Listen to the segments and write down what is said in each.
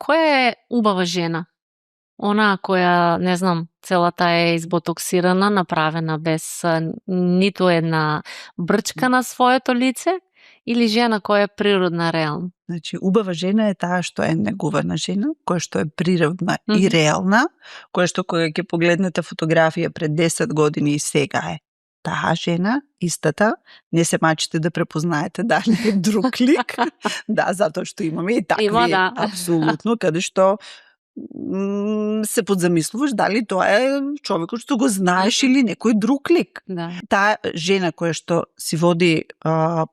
која е убава жена? Она која, не знам, целата е изботоксирана, направена без ниту една брчка на своето лице, или жена која е природна, реална? Значи, убава жена е таа што е негувана жена, која што е природна и реална, која што кога ќе погледнете фотографија пред 10 години и сега е таа жена, истата, не се мачите да препознаете дали е друг лик. Да, затоа што имаме и такви, апсолутно, каде што се подзамислуваш дали тоа е човекот што го знаеш или некој друг лик. Да. Таа жена која што си води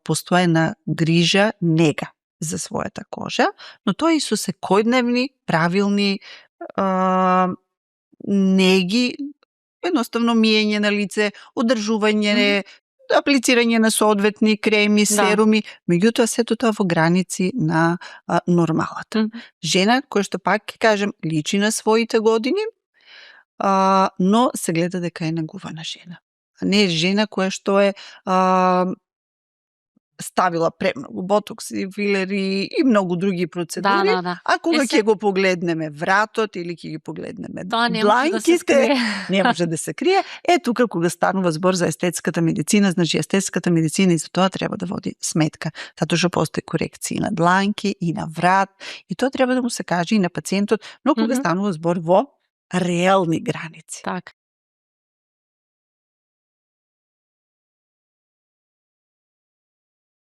постојана грижа, нега за својата кожа, но тоа и со секојдневни, правилни неги, едноставно миење на лице, одржување, аплицирање на соодветни креми, серуми, меѓутоа сето тоа во граници на нормалата. Жена која што пак ќе кажем личи на своите години, но се гледа дека е негувана жена. А не е жена која што е ставила премногу ботокси, филери и многу други процедури, а кога ќе го погледнеме вратот или ќе ги погледнеме дланките, не може да се крие. Е, тука кога станува збор за естетската медицина, значи естетската медицина и за тоа треба да води сметка, затоа што постои корекции на дланки и на врат, и тоа треба да му се каже и на пациентот, но кога станува збор во реални граници. Так.